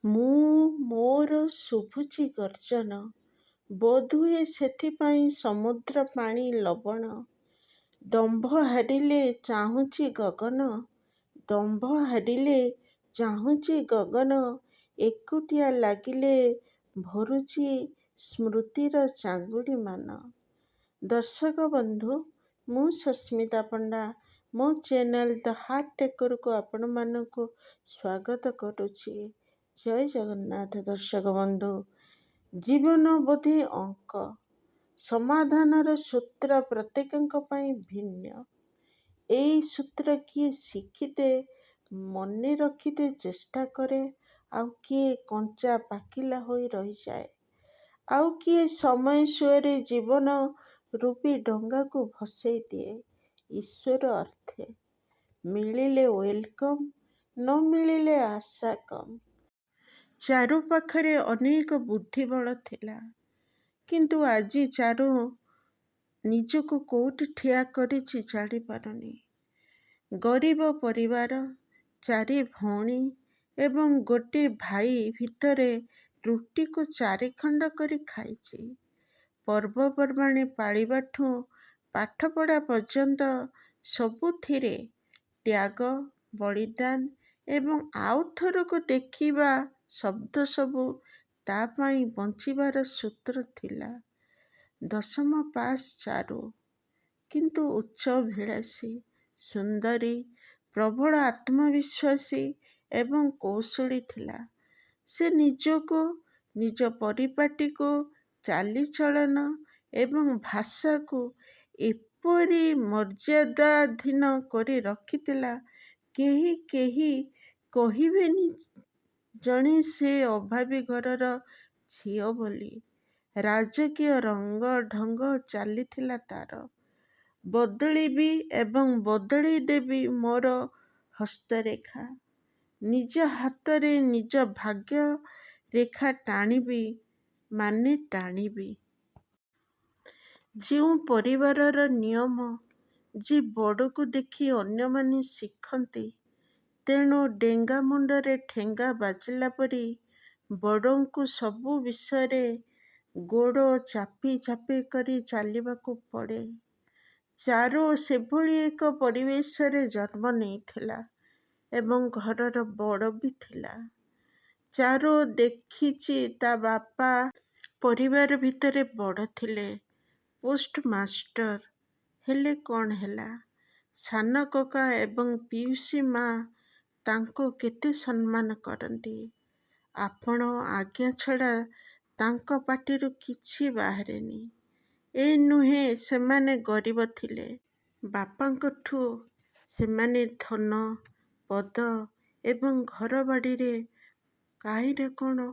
ମୁଁ ମୋର ଶୁଭୁଛି ଗର୍ଜନ। ବୋଧହୁଏ ସେଥିପାଇଁ ସମୁଦ୍ର ପାଣି ଲବଣ। ଦମ୍ଭ ହାରିଲେ ଚାହୁଁଛି ଗଗନ। ଦମ୍ଭ ହାରିଲେ ଚାହୁଁଛି ଗଗନ। ଏକୁଟିଆ ଲାଗିଲେ ଭରୁଛି ସ୍ମୃତିର ଚାଙ୍ଗୁଡ଼ିମାନ। ଦର୍ଶକ ବନ୍ଧୁ, ମୁଁ ସସ୍ମିତା ପଣ୍ଡା ମୋ ଚ୍ୟାନେଲ୍ ଦ ହାର୍ଟ ଟେକର୍କୁ ଆପଣମାନଙ୍କୁ ସ୍ୱାଗତ କରୁଛି। ଜୟ ଜଗନ୍ନାଥ। ଦର୍ଶକ ବନ୍ଧୁ, ଜୀବନ ବୋଧେ ଅଙ୍କ। ସମାଧାନର ସୂତ୍ର ପ୍ରତ୍ୟେକଙ୍କ ପାଇଁ ଭିନ୍ନ। ଏଇ ସୂତ୍ର କିଏ ଶିଖିତେ, ମନେ ରଖିତେ ଚେଷ୍ଟା କରେ, ଆଉ କିଏ କଞ୍ଚା ପାକିଲା ହୋଇ ରହିଯାଏ, ଆଉ କିଏ ସମୟ ସୁଅରେ ଜୀବନ ରୂପୀ ଡଙ୍ଗାକୁ ଭସେଇ ଦିଏ। ଈଶ୍ୱର ଅର୍ଥେ ମିଳିଲେ welcome, ନ ମିଳିଲେ ଆଶା କମ୍। ଚାରୁ ପାଖରେ ଅନେକ ବୁଦ୍ଧିବଳ ଥିଲା। କିନ୍ତୁ ଆଜି ଚାରୁ ନିଜକୁ କୋଉଠି ଠିଆ କରିଛି ଜାଣିପାରୁନି। ଗରିବ ପରିବାର, ଚାରି ଭଉଣୀ ଏବଂ ଗୋଟେ ଭାଇ ଭିତରେ ରୁଟିକୁ ଚାରିଖଣ୍ଡ କରି ଖାଇଛି। ପର୍ବପର୍ବାଣି ପାଳିବାଠୁଁ ପାଠପଢ଼ା ପର୍ଯ୍ୟନ୍ତ ସବୁଥିରେ ତ୍ୟାଗ, ବଳିଦାନ ଏବଂ ଆଉଥରକୁ ଦେଖିବା ଶବ୍ଦ ସବୁ ତା' ପାଇଁ ବଞ୍ଚିବାର ସୂତ୍ର ଥିଲା। ଦଶମ ପାସ୍ ଚାରୁ। କିନ୍ତୁ ଉଚ୍ଚାଭିଳାଷୀ, ସୁନ୍ଦରୀ, ପ୍ରବଳ ଆତ୍ମବିଶ୍ୱାସୀ ଏବଂ କୌଶଳୀ ଥିଲା। ସେ ନିଜକୁ, ନିଜ ପରିପାଟୀକୁ, ଚାଲିଚଳନ ଏବଂ ଭାଷାକୁ ଏପରି ମର୍ଯ୍ୟାଦାଧୀନ କରି ରଖିଥିଲା, କେହି କେହି କହିବେନି ଜଣେ ସେ ଅଭାବୀ ଘରର ଝିଅ ବୋଲି। ରାଜକୀୟ ରଙ୍ଗଢଙ୍ଗ ଚାଲିଥିଲା ତା'ର। ବଦଳିବି ଏବଂ ବଦଳେଇ ଦେବି ମୋର ହସ୍ତରେଖା। ନିଜ ହାତରେ ନିଜ ଭାଗ୍ୟ ରେଖା ଟାଣିବି ମାନେ ଟାଣିବି। ଯେଉଁ ପରିବାରର ନିୟମ ଯେ ବଡ଼କୁ ଦେଖି ଅନ୍ୟମାନେ ଶିଖନ୍ତି, ତେଣୁ ଡେଙ୍ଗା ମୁଣ୍ଡରେ ଠେଙ୍ଗା ବାଜିଲା ପରି ବଡ଼ଙ୍କୁ ସବୁ ବିଷୟରେ ଗୋଡ଼ ଚାପି ଚାପି କରି ଚାଲିବାକୁ ପଡ଼େ। ଚାରୁ ସେଭଳି ଏକ ପରିବେଶରେ ଜନ୍ମ ନେଇଥିଲା ଏବଂ ଘରର ବଡ଼ ବି ଥିଲା। ଚାରୁ ଦେଖିଛି ତା' ବାପା ପରିବାର ଭିତରେ ବଡ଼ ଥିଲେ, ପୋଷ୍ଟମାଷ୍ଟର। ହେଲେ କ'ଣ ହେଲା, ସାନକକା ଏବଂ ପିଉସୀ ମା' ତାଙ୍କୁ କେତେ ସମ୍ମାନ କରନ୍ତି। ଆପଣ, ଆଜ୍ଞା ଛଡ଼ା ତାଙ୍କ ପାଟିରୁ କିଛି ବାହାରେନି। ଏ ନୁହେଁ ସେମାନେ ଗରିବ ଥିଲେ। ବାପାଙ୍କଠୁଁ ସେମାନେ ଧନ, ପଦ ଏବଂ ଘରବାଡ଼ିରେ କାହିଁରେ କ'ଣ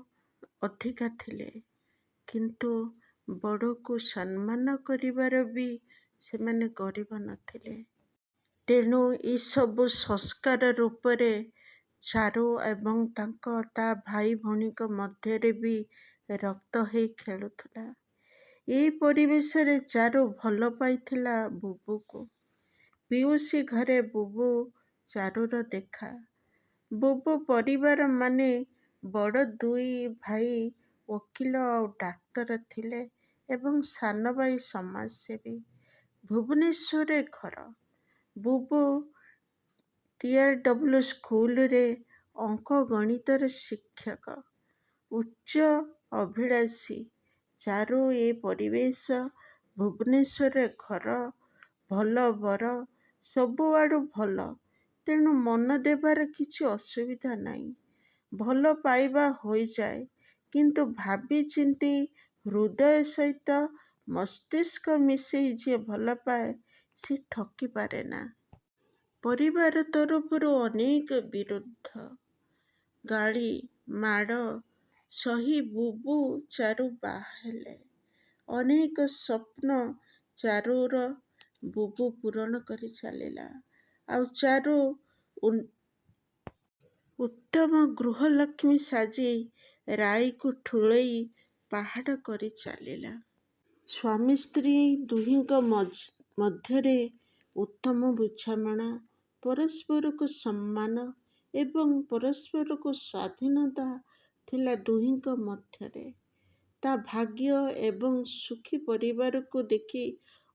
ଅଧିକା ଥିଲେ। କିନ୍ତୁ ବଡ଼କୁ ସମ୍ମାନ କରିବାରେ ବି ସେମାନେ ଗରିବ ନଥିଲେ। ତେଣୁ ଏସବୁ ସଂସ୍କାର ରୂପରେ ଚାରୁ ଏବଂ ତାଙ୍କ ତା' ଭାଇ ଭଉଣୀଙ୍କ ମଧ୍ୟରେ ବି ରକ୍ତ ହେଇ ଖେଳୁଥିଲା। ଏଇ ପରିବେଶରେ ଚାରୁ ଭଲ ପାଇଥିଲା ବୁବୁକୁ। ପିଉସୀ ଘରେ ବୁବୁ ଚାରୁର ଦେଖା। ବୁବୁ ପରିବାର ମାନେ ବଡ଼ ଦୁଇ ଭାଇ ଓକିଲ ଆଉ ଡାକ୍ତର ଥିଲେ ଏବଂ ସାନ ଭାଇ ସମାଜସେବୀ। ଭୁବନେଶ୍ୱରରେ ଘର। ବୁବୁ ଟିଆର୍ଡବ୍ଲୁ ସ୍କୁଲରେ ଅଙ୍କ ଗଣିତର ଶିକ୍ଷକ। ଉଚ୍ଚ ଅଭିଳାଷୀ। ଚାରୁ ଏ ପରିବେଶ, ଭୁବନେଶ୍ୱରରେ ଘର, ଭଲ ବର, ସବୁଆଡ଼ୁ ଭଲ, ତେଣୁ ମନ ଦେବାରେ କିଛି ଅସୁବିଧା ନାହିଁ। ଭଲ ପାଇବା ହୋଇଯାଏ, କିନ୍ତୁ ଭାବିଚିନ୍ତି ହୃଦୟ ସହିତ ମସ୍ତିଷ୍କ ମିଶେଇ ଯିଏ ଭଲପାଏ, ସେ ଠକି ପାରେନା। ପରିବାର ତରଫରୁ ଅନେକ ବିରୋଧ, ଗାଳି, ମାଡ଼ ସହି ବୁବୁ ଚାରୁ ବାହା ହେଲେ। ଅନେକ ସ୍ୱପ୍ନ ଚାରୁର ବୁବୁ ପୂରଣ କରି ଚାଲିଲା। ଆଉ ଚାରୁ ଉତ୍ତମ ଗୃହଲକ୍ଷ୍ମୀ ସାଜି ରାଇକୁ ଠୁଳେଇ ପାହାଡ଼ କରି ଚାଲିଲା। ସ୍ୱାମୀ ସ୍ତ୍ରୀ ଦୁହିଁଙ୍କ ମଧ୍ୟରେ ଉତ୍ତମ ବୁଝାମଣା, ପରସ୍ପରକୁ ସମ୍ମାନ ଏବଂ ପରସ୍ପରକୁ ସ୍ୱାଧୀନତା ଥିଲା ଦୁହିଁଙ୍କ ମଧ୍ୟରେ। ତା ଭାଗ୍ୟ ଏବଂ ସୁଖୀ ପରିବାରକୁ ଦେଖି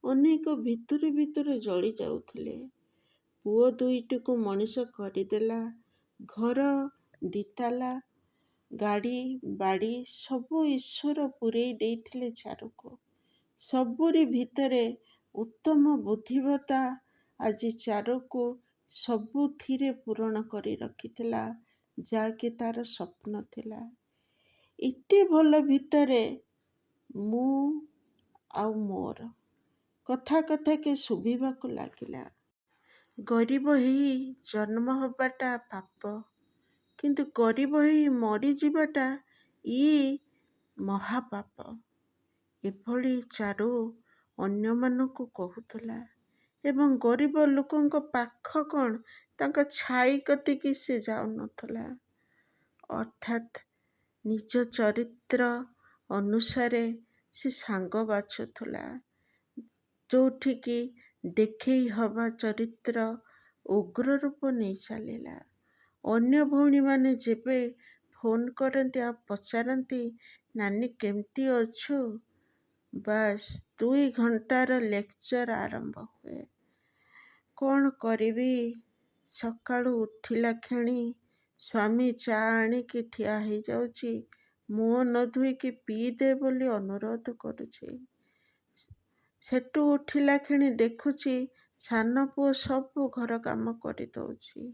ଅନେକ ଭିତରୁ ଭିତରୁ ଜଳି ଯାଉଥିଲେ। ପୁଅ ଦୁଇଟିକୁ ମଣିଷ କରିଦେଲା। ଘର ଦିତାଲା, ଗାଡ଼ି, ବାଡ଼ି ସବୁ ଈଶ୍ୱର ପୂରେଇ ଦେଇଥିଲେ ଚାରୁକୁ। ସବୁରି ଭିତରେ ଉତ୍ତମ ବୁଦ୍ଧିମତ୍ତା ଆଜି ଚାରୁକୁ ସବୁଥିରେ ପୂରଣ କରି ରଖିଥିଲା, ଯାହାକି ତାର ସ୍ୱପ୍ନ ଥିଲା। ଏତେ ଭଲ ଭିତରେ ମୁଁ ଆଉ ମୋର କଥା କଥାକେ ଶୁଭିବାକୁ ଲାଗିଲା। ଗରିବ ହେଇ ଜନ୍ମ ହେବାଟା ପାପ, କିନ୍ତୁ ଗରିବ ହେଇ ମରିଯିବାଟା ଇ ମହାପାପ। ଏଭଳି ଚାରୁ ଅନ୍ୟମାନଙ୍କୁ କହୁଥିଲା ଏବଂ ଗରିବ ଲୋକଙ୍କ ପାଖ କ'ଣ, ତାଙ୍କ ଛାଇ କତିକି ସେ ଯାଉନଥିଲା। ଅର୍ଥାତ୍ ନିଜ ଚରିତ୍ର ଅନୁସାରେ ସେ ସାଙ୍ଗ ବାଛୁଥିଲା, ଯୋଉଠିକି ଦେଖେଇ ହବା ଚରିତ୍ର ଉଗ୍ର ରୂପ ନେଇ ଚାଲିଲା। ଅନ୍ୟ ଭଉଣୀମାନେ ଯେବେ ଫୋନ୍ କରନ୍ତି ଆଉ ପଚାରନ୍ତି, ନାନୀ କେମିତି ଅଛୁ, ବାସ୍ 2 ଘଣ୍ଟାର ଲେକ୍ଚର ଆରମ୍ଭ ହୁଏ। କ'ଣ କରିବି, ସକାଳୁ ଉଠିଲା କ୍ଷଣି ସ୍ୱାମୀ ଚା ଆଣିକି ଠିଆ ହେଇଯାଉଛି, ମୁହଁ ନ ଧୋଇକି ପିଇଦେ ବୋଲି ଅନୁରୋଧ କରୁଛି। ସେଠୁ ଉଠିଲା କ୍ଷଣି ଦେଖୁଛି ସାନ ପୁଅ ସବୁ ଘର କାମ କରିଦେଉଛି।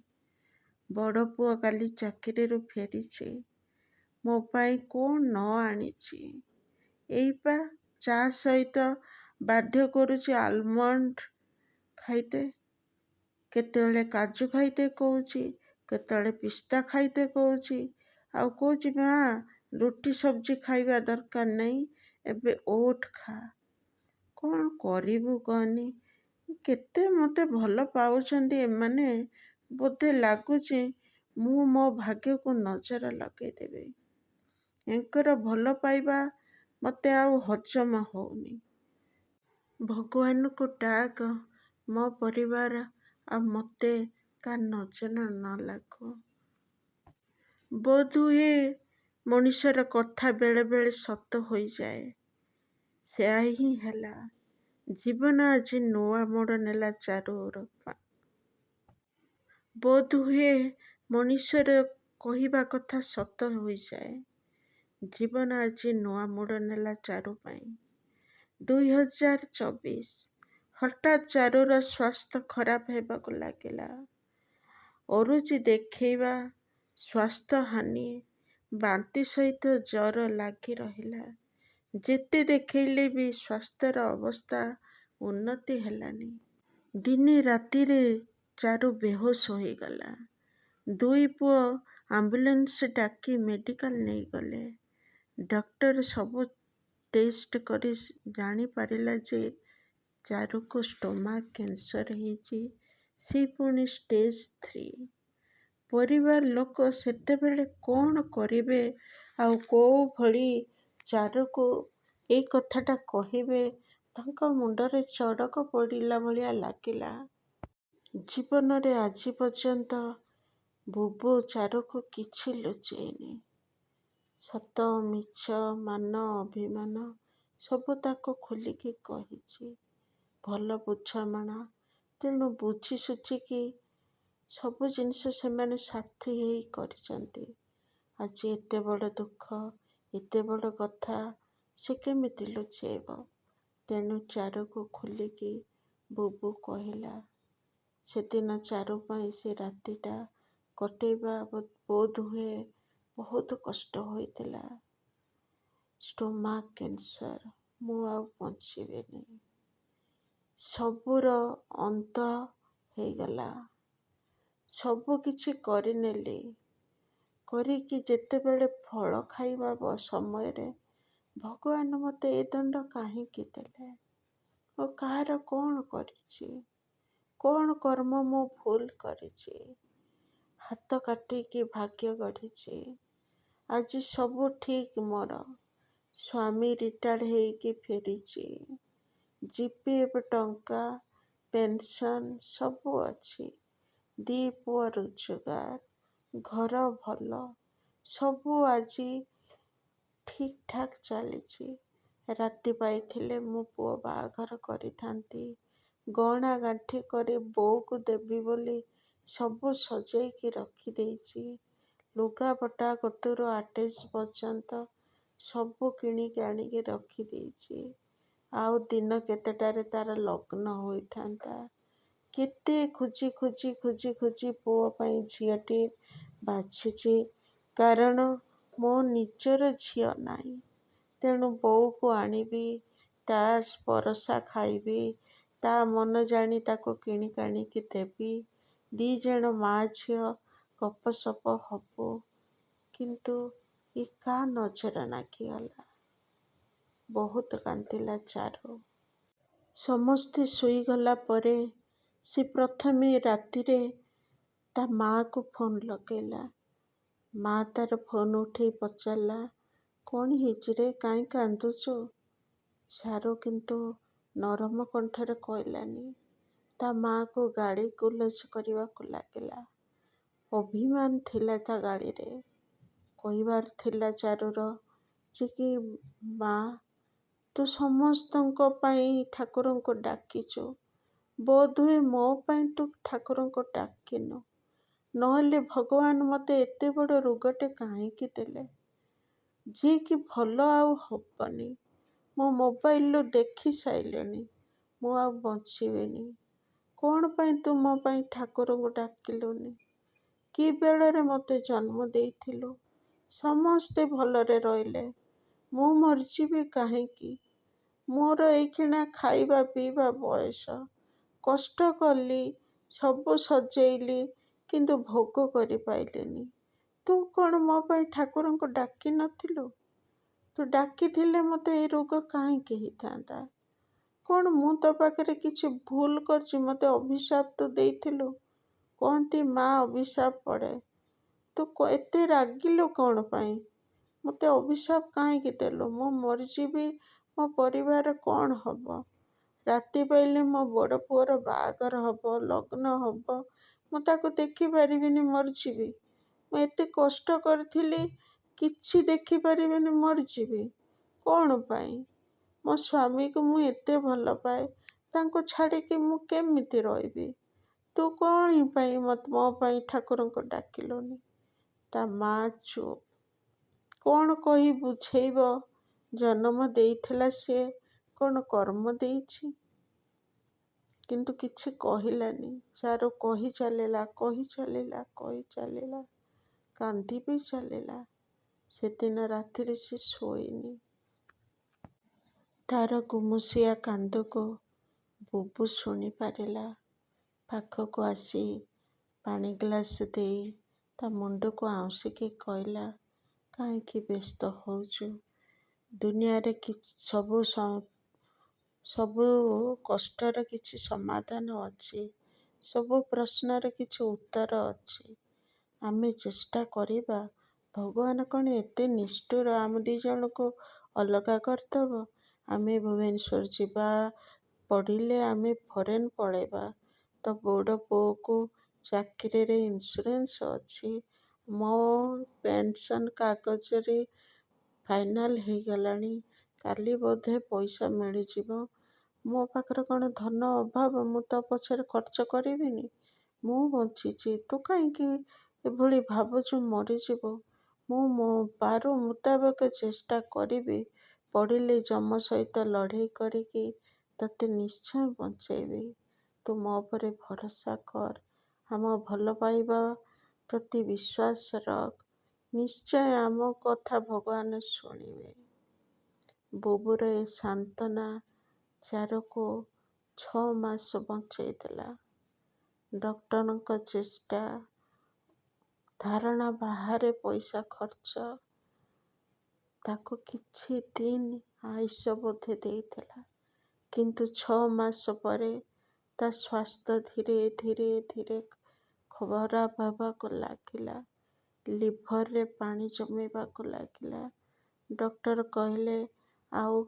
ବଡ଼ ପୁଅ କାଲି ଚାକିରିରୁ ଫେରିଛି, ମୋ ପାଇଁ କ'ଣ ନ ଆଣିଛି। ଏଇପା ଚା ସହିତ ବାଧ୍ୟ କରୁଛି ଆଲମଣ୍ଡ ଖାଇତେ, କେତେବେଳେ କାଜୁ ଖାଇତେ କହୁଛି, କେତେବେଳେ ପିସ୍ତା ଖାଇତେ କହୁଛି, ଆଉ କହୁଛି ମା ରୁଟି ସବଜି ଖାଇବା ଦରକାର ନାହିଁ, ଏବେ ଓଟ୍ ଖା। କ'ଣ କରିବୁ କହନି, କେତେ ମୋତେ ଭଲ ପାଉଛନ୍ତି ଏମାନେ। ବୋଧେ ଲାଗୁଛି ମୁଁ ମୋ ଭାଗ୍ୟକୁ ନଜର ଲଗେଇଦେବି। ୟାଙ୍କର ଭଲ ପାଇବା ମୋତେ ଆଉ ହଜମ ହେଉନି। ଭଗବାନଙ୍କୁ ଡାକ ମୋ ପରିବାର ଆଉ ମୋତେ କା ନଜର ନ ଲାଗୁ। ବୋଧହୁଏ ମଣିଷର କଥା ବେଳେବେଳେ ସତ ହୋଇଯାଏ। ସେୟା ହିଁ ହେଲା। ଜୀବନ ଆଜି ନୂଆ ମୋଡ଼ ନେଲା ଚାରୁର। ବୋଧହୁଏ ମଣିଷର କହିବା କଥା ସତ ହୋଇଯାଏ। ଜୀବନ ଆଜି ନୂଆ ମୋଡ଼ ନେଲା ଚାରୁ ପାଇଁ। 2024 ହଠାତ୍ ଚାରୁର ସ୍ୱାସ୍ଥ୍ୟ ଖରାପ ହେବାକୁ ଲାଗିଲା। ଅରୁଚି ଦେଖେଇବା, ସ୍ୱାସ୍ଥ୍ୟହାନି, ବାନ୍ତି ସହିତ ଜ୍ୱର ଲାଗି ରହିଲା। ଯେତେ ଦେଖେଇଲେ ବି ସ୍ୱାସ୍ଥ୍ୟର ଅବସ୍ଥା ଉନ୍ନତି ହେଲାନି। ଦିନେ ରାତିରେ ଚାରୁ ବେହୋସ ହୋଇଗଲା। ଦୁଇ ପୁଅ ଆମ୍ବୁଲାନ୍ସ ଡାକି ମେଡ଼ିକାଲ ନେଇଗଲେ। ଡକ୍ଟର ସବୁ ଟେଷ୍ଟ କରି ଜାଣିପାରିଲା ଯେ ଚାରୁକୁ ଷ୍ଟୋମାକ୍ କ୍ୟାନ୍ସର ହେଇଛି, ସେ ପୁଣି ଷ୍ଟେଜ୍ 3। ପରିବାର ଲୋକ ସେତେବେଳେ କ'ଣ କରିବେ ଆଉ କେଉଁ ଭଳି ଚାରୁକୁ ଏଇ କଥାଟା କହିବେ, ତାଙ୍କ ମୁଣ୍ଡରେ ଚଡ଼କ ପଡ଼ିଲା ଭଳିଆ ଲାଗିଲା। ଜୀବନରେ ଆଜି ପର୍ଯ୍ୟନ୍ତ ବୁବୁ ଚାରୁକୁ କିଛି ଲୁଚେଇନି। ସତ ମିଛ, ମାନ ଅଭିମାନ ସବୁ ତାକୁ ଖୋଲିକି କହିଛି। ଭଲ ବୁଝାମଣା, ତେଣୁ ବୁଝି ସୁଝିକି ସବୁ ଜିନିଷ ସେମାନେ ସାଥୀ ହେଇ କରିଛନ୍ତି। ଆଜି ଏତେ ବଡ଼ ଦୁଃଖ, ଏତେ ବଡ଼ କଥା ସେ କେମିତି ଲୁଚେଇବ? ତେଣୁ ଚାରୁକୁ ଖୋଲିକି ବୁବୁ କହିଲା। ସେଦିନ ଚାରୁ ପାଇଁ ସେ ରାତିଟା କଟେଇବା ବୋଧହୁଏ ବହୁତ କଷ୍ଟ ହୋଇଥିଲା। ଷ୍ଟୋମାକ୍ କ୍ୟାନ୍ସର, ମୁଁ ଆଉ ବଞ୍ଚିବିନି। ସବୁର ଅନ୍ତ ହେଇଗଲା। ସବୁ କିଛି କରିନେଲି। କରିକି ଯେତେବେଳେ ଫଳ ଖାଇବା ସମୟରେ ଭଗବାନ ମୋତେ ଏ ଦଣ୍ଡ କାହିଁକି ଦେଲେ? ଓ କାହାର କ'ଣ କରିଛି? କ'ଣ କର୍ମ ମୁଁ ଭୁଲ କରିଛି? ହାତ କାଟିକି ଭାଗ୍ୟ ଗଢ଼ିଛି। ଆଜି ସବୁ ଠିକ୍ ମୋର। ସ୍ୱାମୀ ରିଟାୟାର୍ଡ଼ ହେଇକି ଫେରିଛି। GPF ଟଙ୍କା, ପେନସନ୍ ସବୁ ଅଛି। 2 ପୁଅ ରୋଜଗାର, ଘର ଭଲ, ସବୁ ଆଜି ଠିକ୍ ଠାକ୍ ଚାଲିଛି। ରାତି ପାଇଥିଲେ ମୁଁ ପୁଅ ବାହାଘର କରିଥାନ୍ତି। ଗହଣା ଗାଣ୍ଠି କରି ବୋଉକୁ ଦେବି ବୋଲି ସବୁ ସଜେଇକି ରଖିଦେଇଛି। ଲୁଗାପଟା କତୁରୁ ଆଟେଜ୍ ପର୍ଯ୍ୟନ୍ତ ସବୁ କିଣିକି ଆଣିକି ରଖିଦେଇଛି। ଆଉ ଦିନ କେତେଟାରେ ତାର ଲଗ୍ନ ହୋଇଥାନ୍ତା। କେତେ ଖୋଜି ଖୋଜି ଖୋଜି ଖୋଜି ପୁଅ ପାଇଁ ଝିଅଟିଏ ବାଛିଛି, କାରଣ ମୋ ନିଜର ଝିଅ ନାହିଁ। ତେଣୁ ବୋଉକୁ ଆଣିବି, ତା ପରସା ଖାଇବି, ତା ମନ ଜାଣି ତାକୁ କିଣିକାଣିକି ଦେବି। ଦି ଜଣ ମା ଝିଅ ଗପସପ ହବୁ। କିନ୍ତୁ ଏ କା ନଜର ନାଗିଗଲା। ବହୁତ କାନ୍ଦିଲା ଚାରୁ। ସମସ୍ତେ ଶୋଇଗଲା ପରେ ସେ ପ୍ରଥମେ ରାତିରେ ତା ମାଆକୁ ଫୋନ୍ ଲଗେଇଲା। ମା ତାର ଫୋନ୍ ଉଠେଇ ପଚାରିଲା, କ'ଣ ହେଇଛି ରେ, କାହିଁ କାନ୍ଦୁଛୁ? ଚାରୁ କିନ୍ତୁ ନରମ କଣ୍ଠରେ କହିଲାନି। ତା ମାଆକୁ ଗାଳି ଗୁଲଜ କରିବାକୁ ଲାଗିଲା। ଅଭିମାନ ଥିଲା ତା ଗାଳିରେ। କହିବାର ଥିଲା ଚାରୁର ଯେ କି ମା, ତୁ ସମସ୍ତଙ୍କ ପାଇଁ ଠାକୁରଙ୍କୁ ଡାକିଛୁ, ବୋଧହୁଏ ମୋ ପାଇଁ ତୁ ଠାକୁରଙ୍କୁ ଡାକିନୁ। ନହେଲେ ଭଗବାନ ମୋତେ ଏତେ ବଡ଼ ରୋଗଟେ କାହିଁକି ଦେଲେ, ଯିଏକି ଭଲ ଆଉ ହବନି। ମୁଁ ମୋବାଇଲରୁ ଦେଖି ସାରିଲିଣି, ମୁଁ ଆଉ ବଞ୍ଚିବିନି। କ'ଣ ପାଇଁ ତୁ ମୋ ପାଇଁ ଠାକୁରଙ୍କୁ ଡାକିଲୁନି? କି ବେଳରେ ମୋତେ ଜନ୍ମ ଦେଇଥିଲୁ? ସମସ୍ତେ ଭଲରେ ରହିଲେ, ମୁଁ ମରିଯିବି କାହିଁକି? ମୋର ଏଇକ୍ଷିଣା ଖାଇବା ପିଇବା ବୟସ। କଷ୍ଟ କଲି, ସବୁ ସଜେଇଲି, କିନ୍ତୁ ଭୋଗ କରିପାରିଲିନି। ତୁ କ'ଣ ମୋ ପାଇଁ ଠାକୁରଙ୍କୁ ଡାକି ନଥିଲୁ? ତୁ ଡାକିଥିଲେ ମୋତେ ଏଇ ରୋଗ କାହିଁକି ହେଇଥାନ୍ତା? କ'ଣ ମୁଁ ତୋ ପାଖରେ କିଛି ଭୁଲ କରିଛି? ମୋତେ ଅଭିଶାପ ତୁ ଦେଇଥିଲୁ। କହନ୍ତି ମା ଅଭିଶାପ ପଡ଼େ। ତୁ ଏତେ ରାଗିଲୁ କ'ଣ ପାଇଁ? ମୋତେ ଅଭିଶାପ କାହିଁକି ଦେଲୁ? ମୁଁ ମରିଯିବି, ମୋ ପରିବାର କ'ଣ ହବ? ରାତି ପାଇଲେ ମୋ ବଡ଼ ପୁଅର ବାହାଘର ହବ, ଲଗ୍ନ ହବ, ମୁଁ ତାକୁ ଦେଖିପାରିବିନି, ମରିଯିବି। ମୁଁ ଏତେ କଷ୍ଟ କରିଥିଲି, କିଛି ଦେଖିପାରିବିନି, ମରିଯିବି କ'ଣ ପାଇଁ? ମୋ ସ୍ୱାମୀକୁ ମୁଁ ଏତେ ଭଲ ପାଏ, ତାଙ୍କୁ ଛାଡ଼ିକି ମୁଁ କେମିତି ରହିବି? ତୁ କ'ଣ ପାଇଁ ମୋ ପାଇଁ ଠାକୁରଙ୍କୁ ଡାକିଲୁନି? ତା ମା ଚୁପ୍। କ'ଣ କହି ବୁଝେଇବ? ଜନ୍ମ ଦେଇଥିଲା ସିଏ, କ'ଣ କର୍ମ ଦେଇଛି? କିନ୍ତୁ କିଛି କହିଲାନି। ଚାରୁ କହି ଚାଲିଲା, କହି ଚାଲିଲା, କହି ଚାଲିଲା, କାନ୍ଦି ବି ଚାଲିଲା। ସେଦିନ ରାତିରେ ସେ ଶୋଇନି। ତାର ଗୁମୁସିଆ କାନ୍ଦକୁ ବୁବୁ ଶୁଣିପାରିଲା। ପାଖକୁ ଆସି ପାଣି ଗ୍ଲାସ ଦେଇ ତା ମୁଣ୍ଡକୁ ଆଉଁସିକି କହିଲା, କାହିଁକି ବ୍ୟସ୍ତ ହେଉଛୁ? ଦୁନିଆରେ ସବୁ କଷ୍ଟର କିଛି ସମାଧାନ ଅଛି, ସବୁ ପ୍ରଶ୍ନର କିଛି ଉତ୍ତର ଅଛି। ଆମେ ଚେଷ୍ଟା କରିବା। ଭଗବାନ କ'ଣ ଏତେ ନିଷ୍ଠୁର ଆମ ଦି ଜଣଙ୍କୁ ଅଲଗା କରିଦେବ? ଆମେ ଭୁବନେଶ୍ୱର ଯିବା, ପଢ଼ିଲେ ଆମେ ଫରେନ୍ ପଳେଇବା। ତୋ ବଡ଼ ପୁଅକୁ ଚାକିରିରେ ଇନ୍ସୁରାନ୍ସ ଅଛି। ମୋ ପେନସନ୍ କାଗଜରେ ଫାଇନାଲ୍ ହେଇଗଲାଣି, କାଲି ବୋଧେ ପଇସା ମିଳିଯିବ। ମୋ ପାଖରେ କ'ଣ ଧନ ଅଭାବ, ମୁଁ ତୋ ପଛରେ ଖର୍ଚ୍ଚ କରିବିନି? ମୁଁ ବଞ୍ଚିଛି, ତୁ କାହିଁକି ଏଭଳି ଭାବୁଛୁ ମରିଯିବୁ? ମୁଁ ମୋ ପାରୁ ମୁତାବକ ଚେଷ୍ଟା କରିବି। ପଡ଼ିଲେ ଯମ ସହିତ ଲଢ଼େଇ କରିକି ତୋତେ ନିଶ୍ଚୟ ବଞ୍ଚେଇବି। ତୁ ମୋ ଉପରେ ଭରସା କର, ଆମ ଭଲ ପାଇବା ପ୍ରତି ବିଶ୍ୱାସ ରଖ। ନିଶ୍ଚୟ ଆମ କଥା ଭଗବାନ ଶୁଣିବେ। ବୁବୁର ଏ ସାନ୍ତ୍ୱନା ଚାରୁକୁ 6 ମାସ ବଞ୍ଚେଇ ଦେଲା। ଡକ୍ଟରଙ୍କ ଚେଷ୍ଟା, ଧାରଣା ବାହାରେ ପଇସା ଖର୍ଚ୍ଚ, ତାକୁ କିଛି ଦିନ ଆୟୁଷ ବୋଧେ ଦେଇଥିଲା। କିନ୍ତୁ 6 ମାସ ପରେ ତା ସ୍ୱାସ୍ଥ୍ୟ ଧୀରେ ଧୀରେ ଧୀରେ ଖରାପ ହେବାକୁ ଲାଗିଲା। ଲିଭରରେ ପାଣି ଜମିବାକୁ ଲାଗିଲା। ଡକ୍ଟର କହିଲେ ଆଉ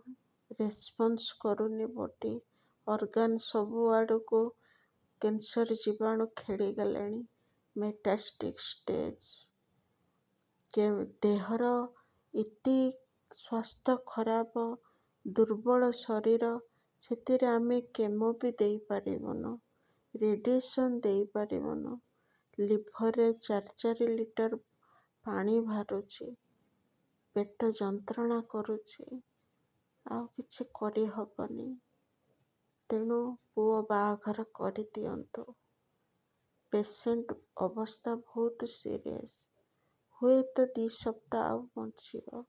ରେସ୍ପନ୍ସ କରୁନି ବଡି, ଅର୍ଗାନ ସବୁ ଆଡ଼କୁ କ୍ୟାନ୍ସର ଜୀବାଣୁ ଖେଳିଗଲେଣି, ମେଟାଷ୍ଟିକ୍ ଷ୍ଟେଜ୍। ଦେହର ଏତେ ସ୍ୱାସ୍ଥ୍ୟ ଖରାପ, ଦୁର୍ବଳ ଶରୀର, ସେଥିରେ ଆମେ କେମୋ ବି ଦେଇପାରିବୁନୁ, ରେଡ଼ିଏସନ୍ ଦେଇପାରିବୁନୁ। ଲିଭରରେ 4-4 ଲିଟର ପାଣି ବାହାରୁଛି, ପେଟ ଯନ୍ତ୍ରଣା କରୁଛି, ଆଉ କିଛି କରିହେବନି। ତେଣୁ ପୁଅ ବାହାଘର କରିଦିଅନ୍ତୁ। ପେସେଣ୍ଟ ଅବସ୍ଥା ବହୁତ ସିରିୟସ୍, ହୁଏତ 2 ସପ୍ତାହ ଆଉ ବଞ୍ଚିବ।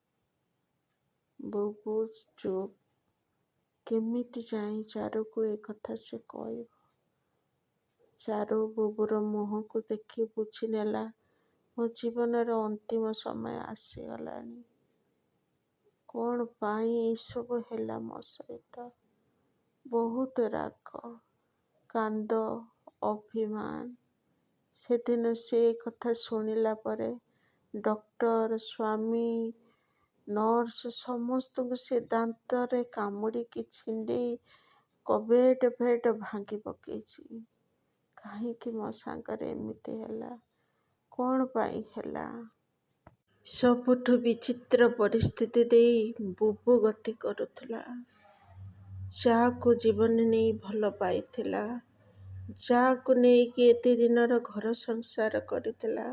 ବୁବୁ ଚୁପ୍। କେମିତି ଯାଇ ଚାରୁକୁ ଏ କଥା ସେ କହିବ? ଚାରୁ ବୁବୁର ମୁହଁକୁ ଦେଖି ବୁଝିନେଲା, ମୋ ଜୀବନର ଅନ୍ତିମ ସମୟ ଆସିଗଲାଣି। କ'ଣ ପାଇଁ ଏସବୁ ହେଲା ମୋ ସହିତ? ବହୁତ ରାଗ, କାନ୍ଦ, ଅଭିମାନ। ସେଦିନ ସେ କଥା ଶୁଣିଲା ପରେ ଡକ୍ଟର, ସ୍ୱାମୀ, ନର୍ସ ସମସ୍ତଙ୍କୁ ସେ ଦାନ୍ତରେ କାମୁଡ଼ିକି ଛିଣ୍ଡେଇ କବେଟ ଫେଟ ଭାଙ୍ଗି ପକେଇଛି। କାହିଁକି ମୋ ସାଙ୍ଗରେ ଏମିତି ହେଲା? କ'ଣ ପାଇଁ ହେଲା? ସବୁଠୁ ବିଚିତ୍ର ପରିସ୍ଥିତି ଦେଇ ବୁବୁ ଗତି କରୁଥିଲା। ଯାହାକୁ ଜୀବନ ନେଇ ଭଲ ପାଇଥିଲା, ଯାହାକୁ ନେଇକି ଏତେ ଦିନର ଘର ସଂସାର କରିଥିଲା,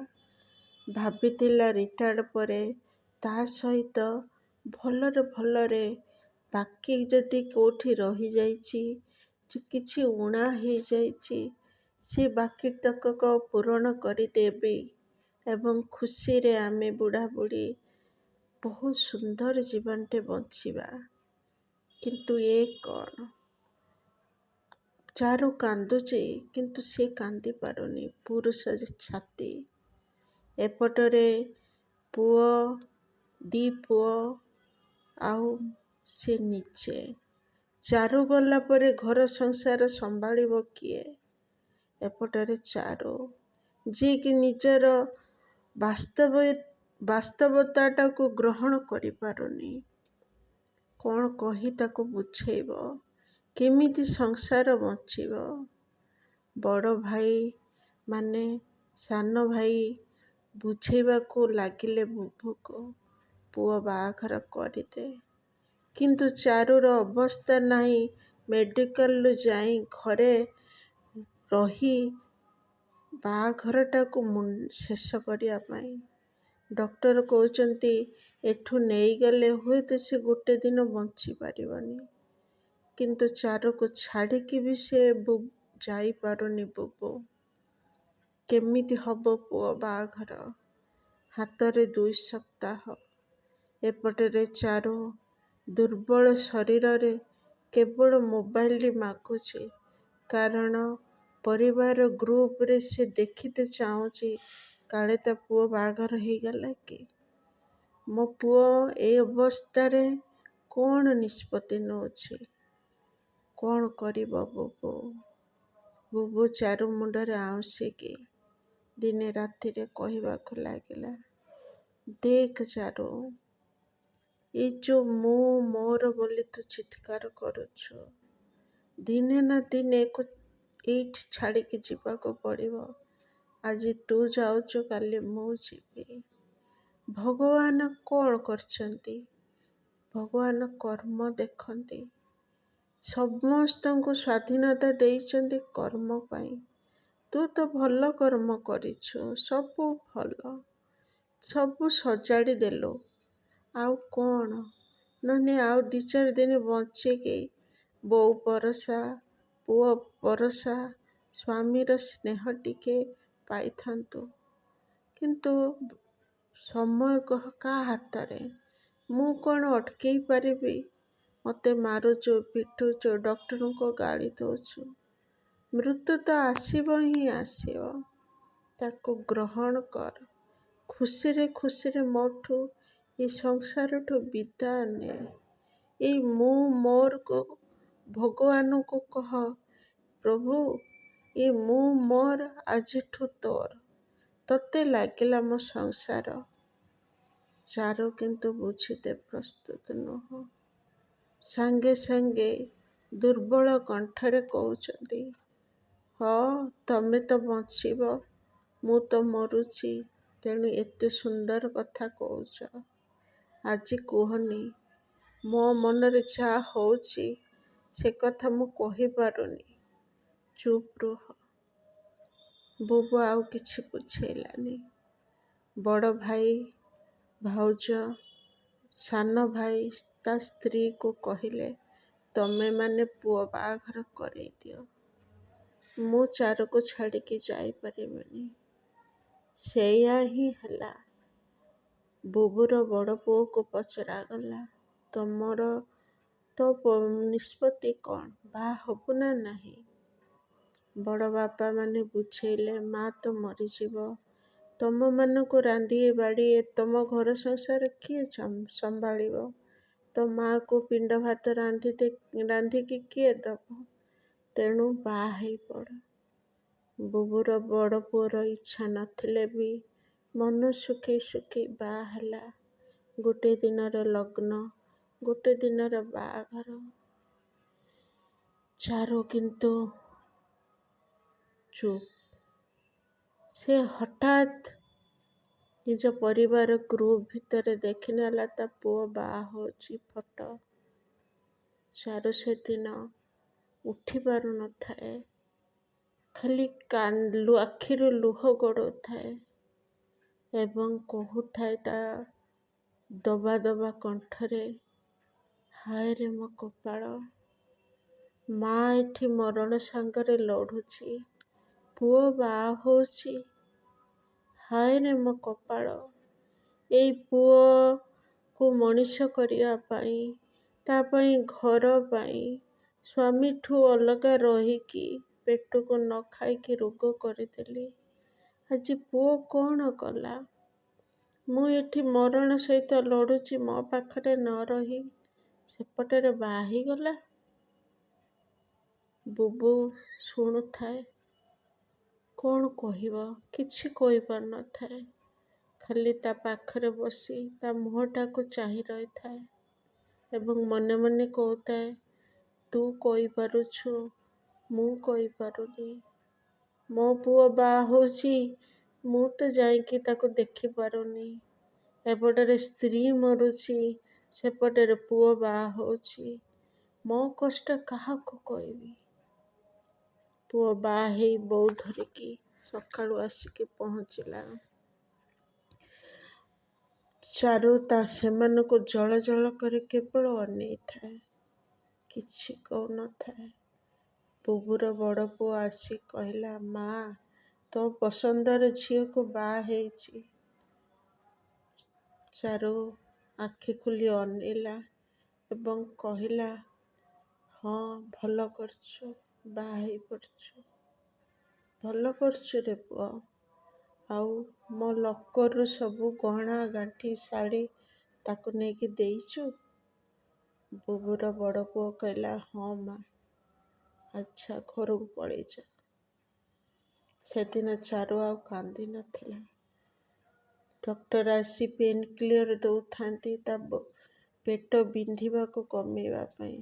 ଭାବିଥିଲା ରିଟାୟାର୍ଡ଼ ପରେ ତା ସହିତ ଭଲରେ ଭଲରେ ବାକି ଯଦି କେଉଁଠି ରହିଯାଇଛି, କିଛି ଊଣା ହେଇଯାଇଛି, ସେ ବାକି ତକ ପୂରଣ କରିଦେବି ଏବଂ ଖୁସିରେ ଆମେ ବୁଢ଼ା ବୁଢ଼ୀ ବହୁତ ସୁନ୍ଦର ଜୀବନଟେ ବଞ୍ଚିବା। କିନ୍ତୁ ଏ କ'ଣ? ଚାରୁ କାନ୍ଦୁଛି, କିନ୍ତୁ ସେ କାନ୍ଦି ପାରୁନି। ପୁରୁଷ ଛାତି। ଏପଟରେ ପୁଅ, ଦି ପୁଅ ଆଉ ସେ ନିଜେ। ଚାରୁ ଗଲା ପରେ ଘର ସଂସାର ସମ୍ଭାଳିବ କିଏ? ଏପଟରେ ଚାରୁ, ଯିଏକି ନିଜର ବାସ୍ତବତାଟାକୁ ଗ୍ରହଣ କରିପାରୁନି। କ'ଣ କହି ତାକୁ ବୁଝେଇବ? କେମିତି ସଂସାର ବଞ୍ଚିବ? ବଡ଼ ଭାଇ ମାନେ ସାନ ଭାଇ ବୁଝେଇବାକୁ ଲାଗିଲେ ବୁବୁକୁ, ପୁଅ ବାହାଘର କରିଦେ। କିନ୍ତୁ ଚାରୁର ଅବସ୍ଥା ନାହିଁ ମେଡ଼ିକାଲରୁ ଯାଇ ଘରେ ରହି ବାହାଘରଟାକୁ ଶେଷ କରିବା ପାଇଁ। ଡକ୍ଟର କହୁଛନ୍ତି, ଏଠୁ ନେଇଗଲେ ହୁଏତ ସେ ଗୋଟେ ଦିନ ବଞ୍ଚିପାରିବନି। କିନ୍ତୁ ଚାରୁକୁ ଛାଡ଼ିକି ବି ସେ ଯାଇପାରୁନି ବୁବୁ। କେମିତି ହବ ପୁଅ ବାହାଘର? ହାତରେ 2 ସପ୍ତାହ। ଏପଟରେ ଚାରୁ ଦୁର୍ବଳ ଶରୀରରେ କେବଳ ମୋବାଇଲଟି ମାଗୁଛି, କାରଣ ପରିବାର ଗ୍ରୁପରେ ସେ ଦେଖିତେ ଚାହୁଁଛି, କାଳେ ତା ପୁଅ ବାହାଘର ହେଇଗଲା କି? ମୋ ପୁଅ ଏ ଅବସ୍ଥାରେ କ'ଣ ନିଷ୍ପତ୍ତି ନେଉଛି? କ'ଣ କରିବ ବୁବୁ? ବୁବୁ ଚାରୁ ମୁଣ୍ଡରେ ଆଉଁସିକି ଦିନେ ରାତିରେ କହିବାକୁ ଲାଗିଲା, ଦେଖ ଚାରୁ, ଏ ଯୋଉ ମୁଁ ମୋର ବୋଲି ତୁ ଚିତ୍କାର କରୁଛୁ, ଦିନେ ନା ଦିନେ ଏଇଠି ଛାଡ଼ିକି ଯିବାକୁ ପଡ଼ିବ। ଆଜି ତୁ ଯାଉଛୁ, କାଲି ମୁଁ ଯିବି। ଭଗବାନ କ'ଣ କରିଛନ୍ତି? ଭଗବାନ କର୍ମ ଦେଖନ୍ତି। ସମସ୍ତଙ୍କୁ ସ୍ୱାଧୀନତା ଦେଇଛନ୍ତି କର୍ମ ପାଇଁ। ତୁ ତ ଭଲ କର୍ମ କରିଛୁ, ସବୁ ଭଲ, ସବୁ ସଜାଡ଼ି ଦେଲୁ, ଆଉ କ'ଣ? ନହେଲେ ଆଉ 2-4 ଦିନ ବଞ୍ଚିକି ବୋଉ ଭରସା, ପୁଅ ଭରସା, ସ୍ୱାମୀର ସ୍ନେହ ଟିକେ ପାଇଥାନ୍ତୁ। କିନ୍ତୁ ସମୟ କାହା ହାତରେ? ମୁଁ କ'ଣ ଅଟକେଇ ପାରିବି? ମୋତେ ମାରୁଛୁ, ପିଟୁଛୁ, ଡକ୍ଟରଙ୍କୁ ଗାଳି ଦେଉଛୁ। ମୃତ୍ୟୁ ତ ଆସିବ ହିଁ ଆସିବ। ତାକୁ ଗ୍ରହଣ କର। ଖୁସିରେ ଖୁସିରେ ମୋଠୁ, ଏ ସଂସାରଠୁ ବିଦାୟ ନେ। ଏଇ ମୁଁ ମୋରକୁ ଭଗବାନଙ୍କୁ କହ, ପ୍ରଭୁ, ଏ ମୁଁ ମୋର ଆଜିଠୁ ତୋର, ତୋତେ ଲାଗିଲା ମୋ ସଂସାର। ଚାରୁ କିନ୍ତୁ ବୁଝିତେ ପ୍ରସ୍ତୁତ ନୁହଁ। ସାଙ୍ଗେ ସାଙ୍ଗେ ଦୁର୍ବଳ କଣ୍ଠରେ କହୁଛନ୍ତି, ହଁ, ତମେ ତ ବଞ୍ଚିବ, ମୁଁ ତ ମରୁଛି। ତେଣୁ ଏତେ ସୁନ୍ଦର କଥା କହୁଛ। ଆଜି କୁହନି, ମୋ ମନରେ ଯାହା ହେଉଛି ସେ କଥା ମୁଁ କହିପାରୁନି। ଚୁପ୍ ରୁହ। ବୁବୁ ଆଉ କିଛି ବୁଝେଇଲାନି। ବଡ଼ ଭାଇ, ଭାଉଜ, ସାନ ଭାଇ ତା ସ୍ତ୍ରୀକୁ କହିଲେ, ତମେମାନେ ପୁଅ ବାହାଘର କରେଇ ଦିଅ, ମୁଁ ଚାରୁକୁ ଛାଡ଼ିକି ଯାଇପାରିବିନି। ସେଇଆ ହିଁ ହେଲା। ବୁବୁର ବଡ଼ ପୁଅକୁ ପଚରାଗଲା, ତମର ତୋ ନିଷ୍ପତ୍ତି କ'ଣ, ବାହା ହବୁ ନା ନାହିଁ? ବଡ଼ ବାପାମାନେ ବୁଝେଇଲେ, ମା ତ ମରିଯିବ, ତମମାନଙ୍କୁ ରାନ୍ଧି ବାଢ଼ି ତମ ଘର ସଂସାର କିଏ ସମ୍ଭାଳିବ? ତୋ ମାଆକୁ ପିଣ୍ଡ ଭାତ ରାନ୍ଧିକି କିଏ ଦେବ? ତେଣୁ ବାହା ହେଇପଡ଼। ବୁବୁର ବଡ଼ ପୁଅର ଇଚ୍ଛା ନଥିଲେ ବି ମନ ଶୁଖେଇ ଶୁଖେଇ ବାହା ହେଲା। ଗୋଟେ ଦିନର ଲଗ୍ନ, ଗୋଟେ ଦିନର ବାହାଘର। ଚାରୁ କିନ୍ତୁ ଚୁପ୍। ସେ ହଠାତ୍ ନିଜ ପରିବାର ଗ୍ରୁପ୍ ଭିତରେ ଦେଖିନେଲା ତା ପୁଅ ବାହା ହେଉଛି ଫଟୋ। ଚାରୁ ସେଦିନ ଉଠି ପାରୁନଥାଏ, ଖାଲି ଆଖିରୁ ଲୁହ ଗଡ଼ଉଥାଏ ଏବଂ କହୁଥାଏ ତା ଦବା ଦବା କଣ୍ଠରେ, ହାୟରେ ମୋ କପାଳ, ମା ଏଠି ମରଣ ସାଙ୍ଗରେ ଲଢ଼ୁଛି, ପୁଅ ବାହା ହେଉଛି। ହାୟରେ ମୋ କପାଳ, ଏଇ ପୁଅକୁ ମଣିଷ କରିବା ପାଇଁ, ତା ପାଇଁ ଘର ପାଇଁ, ସ୍ୱାମୀଠୁ ଅଲଗା ରହିକି ପେଟକୁ ନ ଖାଇକି ରୋଗ କରିଦେଲି। ଆଜି ପୁଅ କ'ଣ କଲା? ମୁଁ ଏଠି ମରଣ ସହିତ ଲଢ଼ୁଛି, ମୋ ପାଖରେ ନ ରହି ସେପଟରେ ବାହା ହେଇଗଲା। ବୁବୁ ଶୁଣୁଥାଏ, କ'ଣ କହିବ କିଛି କହିପାରୁନଥାଏ। ଖାଲି ତା ପାଖରେ ବସି ତା ମୁହଁଟାକୁ ଚାହିଁ ରହିଥାଏ ଏବଂ ମନେ ମନେ କହୁଥାଏ, ତୁ କହିପାରୁଛୁ, ମୁଁ କହିପାରୁନି। ମୋ ପୁଅ ବାହା ହେଉଛି, ମୁଁ ତ ଯାଇକି ତାକୁ ଦେଖିପାରୁନି। ଏପଟରେ ସ୍ତ୍ରୀ ମରୁଛି, ସେପଟରେ ପୁଅ ବାହା ହେଉଛି। ମୋ କଷ୍ଟ କାହାକୁ କହିବି? ପୁଅ ବାହା ହେଇ ବୋଉ ଧରିକି ସକାଳୁ ଆସିକି ପହଞ୍ଚିଲା। ଚାରୁ ତା ସେମାନଙ୍କୁ ଜଳ ଜଳ କରି କେବଳ ଅନେଇଥାଏ, କିଛି କହୁନଥାଏ। ବୁବୁର ବଡ଼ ପୁଅ ଆସି କହିଲା, ମା, ତୋ ପସନ୍ଦର ଝିଅକୁ ବାହା ହେଇଛି। ଚାରୁ ଆଖି ଖୋଲି ଅନେଇଲା ଏବଂ କହିଲା, ହଁ, ଭଲ କରିଛୁ, ବାହା ହେଇପଡ଼ିଛୁ, ଭଲ କରିଛୁ ରେ ପୁଅ। ଆଉ ମୋ ଲକର୍ରୁ ସବୁ ଗହଣା ଗାଣ୍ଠି ଶାଢ଼ୀ ତାକୁ ନେଇକି ଦେଇଛୁ? ବୁବୁର ବଡ଼ ପୁଅ କହିଲା, ହଁ ମା। ଆଚ୍ଛା, ଘରକୁ ପଳେଇ ଯା। ସେଦିନ ଚାରୁ ଆଉ କାନ୍ଦି ନଥିଲା। ଡକ୍ଟର ଆସି ପେନ୍ କ୍ଲିୟର ଦେଉଥାନ୍ତି ତା ପେଟ ବିନ୍ଧିବାକୁ କମେଇବା ପାଇଁ।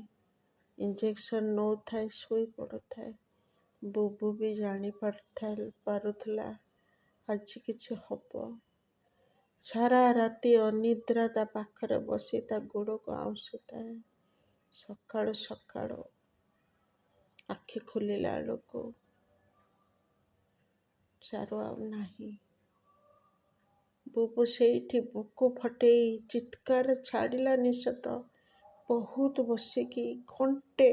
ଇଞ୍ଜେକ୍ସନ୍ ନେଉଥାଏ, ଶୋଇ ପଡ଼ୁଥାଏ। ବୁବୁ ବି ଜାଣି ପାରୁଥିଲା ଆଜି କିଛି ହବ। ସାରା ରାତି ଅନିଦ୍ରା ତା ପାଖରେ ବସି ତା ଗୋଡ଼କୁ ଆଉଁସୁଥାଏ। ସକାଳୁ ସକାଳୁ ଆଖି ଖୋଲିଲା ବେଳକୁ ଚାରୁ ଆଉ ନାହିଁ। ବୁବୁ ସେଇଠି ବୁକୁ ଫଟେଇ ଚିତ୍କାର ଛାଡ଼ିଲାନି ସତ, ବହୁତ ବସିକି ଘଣ୍ଟେ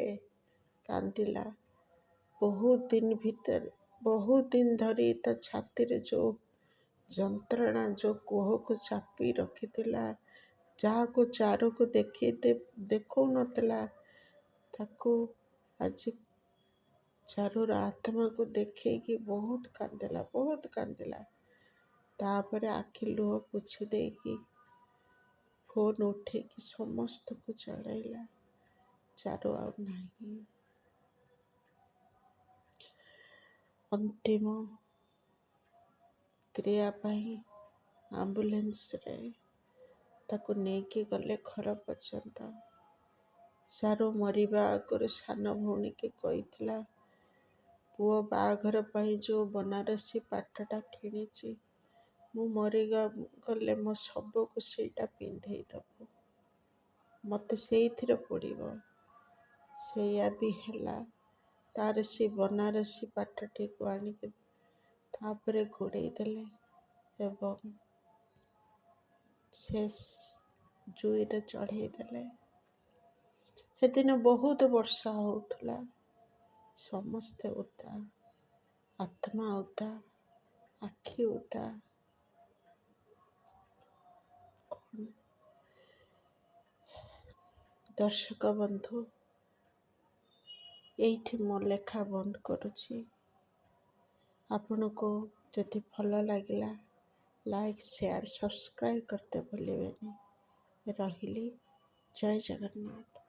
କାନ୍ଦିଲା। ବହୁତ ଦିନ ଭିତରେ, ବହୁତ ଦିନ ଧରି ତା ଛାତିରେ ଯେଉଁ ଯନ୍ତ୍ରଣା, ଯେଉଁ କୋହକୁ ଚାପି ରଖିଥିଲା, ଯାହାକୁ ଚାରୁକୁ ଦେଖାଉନଥିଲା, ତାକୁ ଆଜି ଚାରୁର ଆତ୍ମାକୁ ଦେଖେଇକି ବହୁତ କାନ୍ଦିଲା, ବହୁତ କାନ୍ଦିଲା। ତାପରେ ଆଖି ଲୁହ ପୋଛି ଦେଇକି ଫୋନ୍ ଉଠେଇକି ସମସ୍ତଙ୍କୁ ଜଣାଇଲା, ଚାରୁ ଆଉ ନାହିଁ। ଅନ୍ତିମ କ୍ରିୟା ପାଇଁ ଆମ୍ବୁଲାନ୍ସରେ ତାକୁ ନେଇକି ଗଲେ ଘର ପର୍ଯ୍ୟନ୍ତ। ଚାରୁ ମରିବା ଆଗରୁ ସାନ ଭଉଣୀକି କହିଥିଲା, ପୁଅ ବାହାଘର ପାଇଁ ଯେଉଁ ବନାରସୀ ପାଟଟା କିଣିଛି ମୁଁ ମରିଗଲେ ମୋ ଶବକୁ ସେଇଟା ପିନ୍ଧେଇ ଦେବୁ, ମୋତେ ସେଇଥିରେ ପୋଡ଼ିବ। ସେଇଆ ବି ହେଲା। ତାର ସେ ବନାରସୀ ପାଟଟିକୁ ଆଣିକି ତାପରେ ଘୋଡ଼େଇ ଦେଲେ ଏବଂ ଶେଷ ଜୁଇରେ ଚଢ଼େଇ ଦେଲେ। ସେଦିନ ବହୁତ ବର୍ଷା ହେଉଥିଲା। ସମସ୍ତେ ଓଦା, ଆତ୍ମା ଓଦା, ଆଖି ଓଦା। ଦର୍ଶକ ବନ୍ଧୁ, ଏଇଠି ମୋ ଲେଖା ବନ୍ଦ କରୁଛି। ଆପଣଙ୍କୁ ଯଦି ଭଲ ଲାଗିଲା, ଲାଇକ୍, ସେୟାର, ସବସ୍କ୍ରାଇବ୍ କରତେ ଭୁଲିବେନି। ରହିଲି, ଜୟ ଜଗନ୍ନାଥ।